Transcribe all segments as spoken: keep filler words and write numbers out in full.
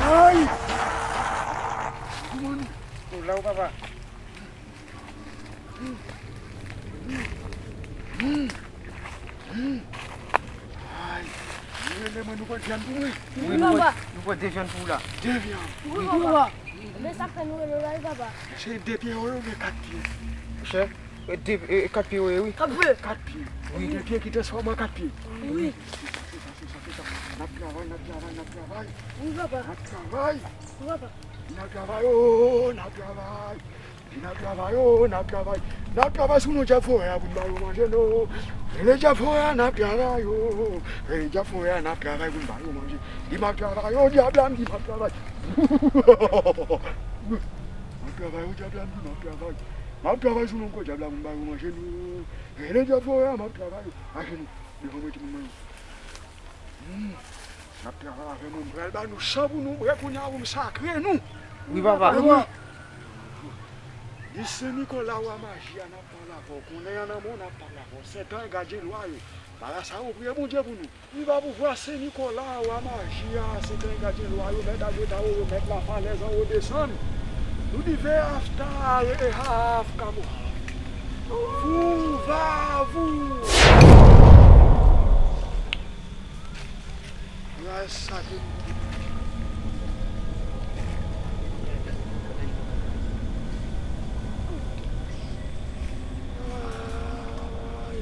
Ay! Kòman nou? Ou la ou papa? Ay, nou rele mwen, nou pran vyann pou mwen. Wi, nou pran, nou pran de vyann pou ou la. De vyann. Wi, papa. Men sa k fè nou rele w la, wi, papa. Se de pye yo, yo, men kat pye. Monchè, e de, e, e kat pye yo ye, wi. Kat pye. Kat pye. Wi. De pye ki transfòme an kat pye. Wi. Se sa, se sa, se sa, se sa. N ap travay, n ap travay, n ap travay. Wi, papa. N ap travay. Wi, papa. N ap travay, o, n ap travay. N ap travay, o, n ap travay. N ap travay sou non dyab forè a pou n ba yo manje, non. Rele dyab forè a, n ap travay, o. Rele dyab forè a, n ap travay pou n ba yo manje. Di m ap travay, o, dyab la, m di m ap travay. M ap travay, o, dyab la, m di m ap travay. M ap travay sou non gwo dyab la pou n ba yo manje, non. Rele dyab forè a, m ap travay, o. Ajenou, devan mwen, timoun mwen yo. Hmm. N ap travay avè mwen, m pral ba nou san pou nou bwè kounye a pou m sakre nou. Wi, papa. Wi. Ni Sen Nikola wa maji a, n ap pale avè w. Konnen an nan men w, n ap pale avè w. Sèt an, gadyen lwa yo. Pala sa yo, priye Bondye pou nou. Viva pouvwa Sen Nikola wa maji a, Sèt an, gadyen lwa yo, mèt agweta yo, mèt lafalèz anwo desann. Nou di ve afta, e haf, kamo. Vou, va, vou. Raz sa ke nou. Ay.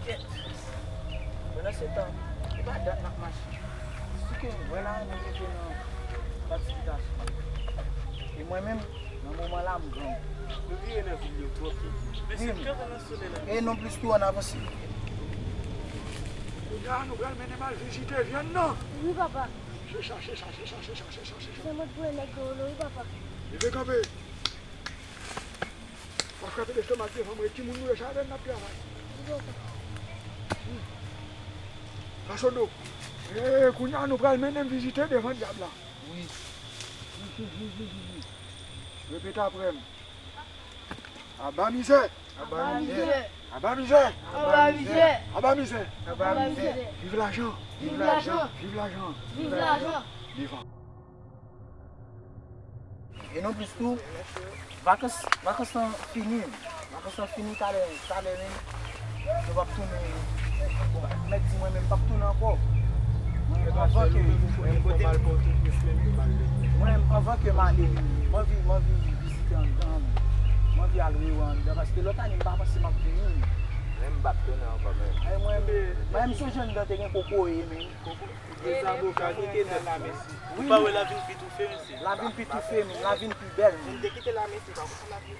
Kèt. Pandan se tan, e pa dat n ap mache. Si ke m wè la, nou rive nan fòtifikasyon. E mwen menm, nan moman la, m gang. Nou vire nan vil yo twòp. Wi, m. E non plis tou, ann avanse. Kounye a, nou pral mennen m al vizite vyann nan. Wi, papa. Se sa, se sa, se sa, se sa, se sa, se sa. Se mwen k voye nèg yo, wi, papa. Leve kanpe. W ap frape lestomak devan mwen, timoun nou yo, se avè n n ap travay. Hmm. Fasodo. E, kounye a nou pral mennen m vizite devan dyab la. Wi. Repete apre m. Aba mizè. Aba mizè. Aba mizè. Aba mizè. Aba mizè. Aba mizè. Viv lajan. Viv lajan. Viv lajan. Viv lajan. Devan. E non plis tou, vakans, vakans lan fini. Vakans lan fini, talè, talè menm, nou p ap tounen. Bon, mèt di mwen menm, m p ap tounen ankò. Mwen, anvan ke, mwen, anvan ke m ale, m anvi, m anvi vizite anndan, mwen. M anvi al wè anndan, paske lòt ane m pa panse m ap vini. Menm m p ap tounen ankò, menm. Ay, mwen, mwen, m sonje anndan te gen kokoye, menm. Kokoye. Dezaboka, kite nèt la, mesye. Ou pa wè lavil pi toufe, mesye? Lavil pi toufe, menm. Lavil pi bèl, menm. Ou te kite la, mesye, pa konn lavil.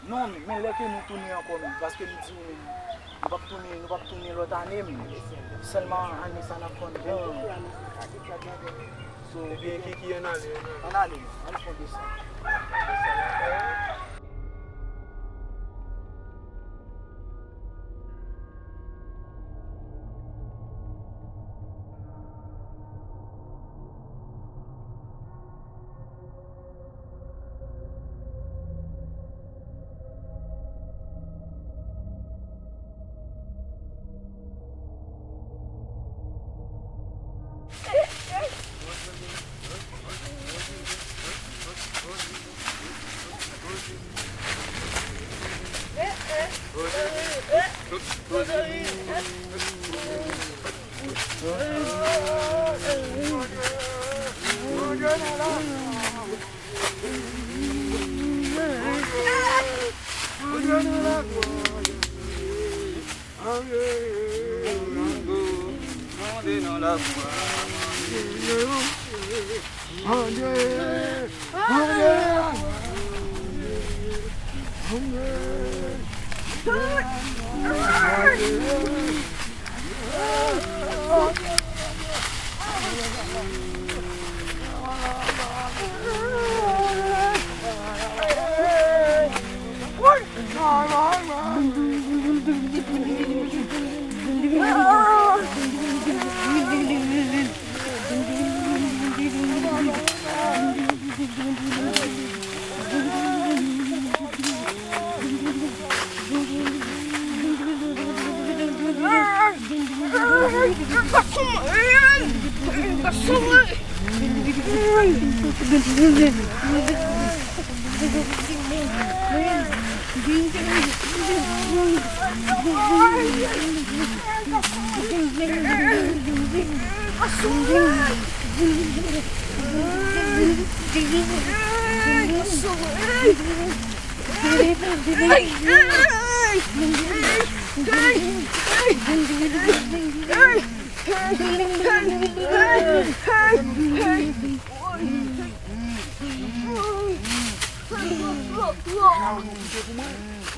Non, men lè ke nou tounen ankò, menm, paske m di w, menm, nou p ap tounen, nou p ap tounen lòt ane, menm. Sèlman ane sa n ap fè anndan. So, ebyen, Kiki, ann ale, ann ale. Ann ale, menm. Ann fè yon desann.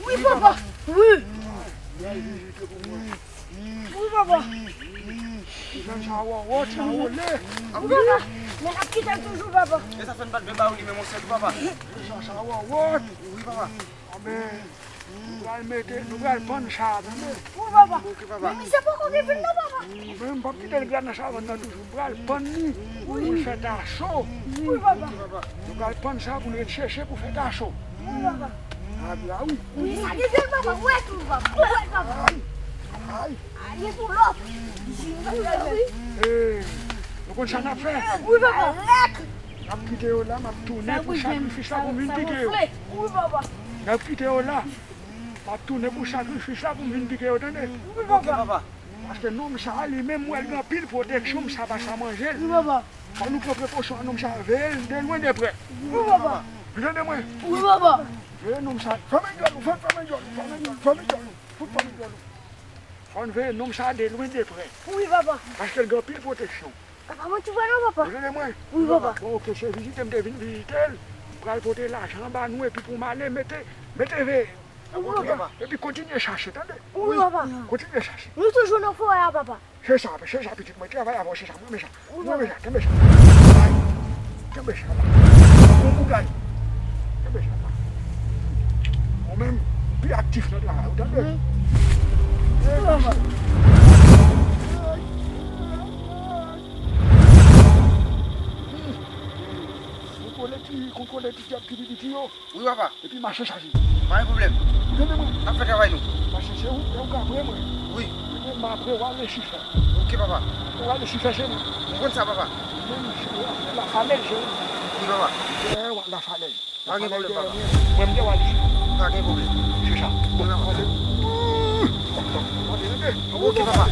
Wi, papa. Wi. Wi, papa. Ou jwenn sa wòwòt, sa wole. Wi, papa. Men n ap kite l toujou, papa. E sa fè n pa t vle ba w li menm yon sèl, papa. Sa, sa wòwòt. Wi, papa. Anben, nou pral mete, nou pral pann sa, tande? Wi, papa. Ok, papa. Men misye poko gen vin non, papa. Anben, m p ap kite l gra nan savann nan toujou. M pral pann li pou l fè tacho. Wi, papa. Nou pral pann sa pou n ret chèche pou fè tacho. Wi, papa. A, la, wi. Wi, sa gen vye, papa. Wè tou, papa. Wè, papa. Ay, ay. Ay, pou lòt. Wi. Ee, nou konn sa n ap fè? Wi, papa. N ap kite yo la, m ap tounen pou sakrifis la pou m vin pike yo. Wi, papa. N ap kite yo la. M ap tounen pou sakrifis la pou m vin pike yo, tande? Wi, papa. Paske nonm sa a, li menm, m wè l gen anpil pwoteksyon, m sa pa sa manje l. Wi, papa. Fò nou pran prekosyon ak nonm sa a, veye l de lwen de prè. Wi, papa. Ou tande mwen? Wi, papa. Veye nonm sa a. Fèmen dyòl ou, fè-, fèmen dyòl ou, fèmen dyòl ou, fèmen dyòl ou. Fout fèmen dyòl ou. Fò n veye nonm sa a de lwen de prè. Wi, papa. Paske l gen anpil pwoteksyon. Papa, mwen tou pale, papa. Ou tande mwen? Wi, papa. Bon, ok, se vizite m te vin vizite l. M pral pote lajan ba nou epi pou m ale, mete, mete veye. Wi, papa. Epi kontinye chache, tande? Wi, papa. Kontinye chache. Nou toujou nan forè a, papa. Se sa, se sa, pitit mwen, travay avè w, se sa, mwen renmen sa. Mwen renmen sa, kenbe sa. Ay, kenbe sa la. Bon bougay. Kenbe sa la. Ou menm, pi aktif nan travay, ou tande? Wi, papa. Kontwole ti, kontwole ti dyab ki pi piti yo. Wi, papa. Epi mache chaje. Pa gen pwoblèm. Ou tande mwen? N ap fè travay nou. Paske se ou, se ou k apre mwen. Wi. Epi m apre w a Lesifè. Ok, papa. Ou a Lesifè se mwen. M konn sa, papa. Menm si w a Lafalèj se ou. Wi, papa. Dèyè w a Lafalèj. Pa gen pwoblèm, papa. Mwen, m te wale. Pa gen pwoblèm. Se sa. Bon, ale. Ok, papa.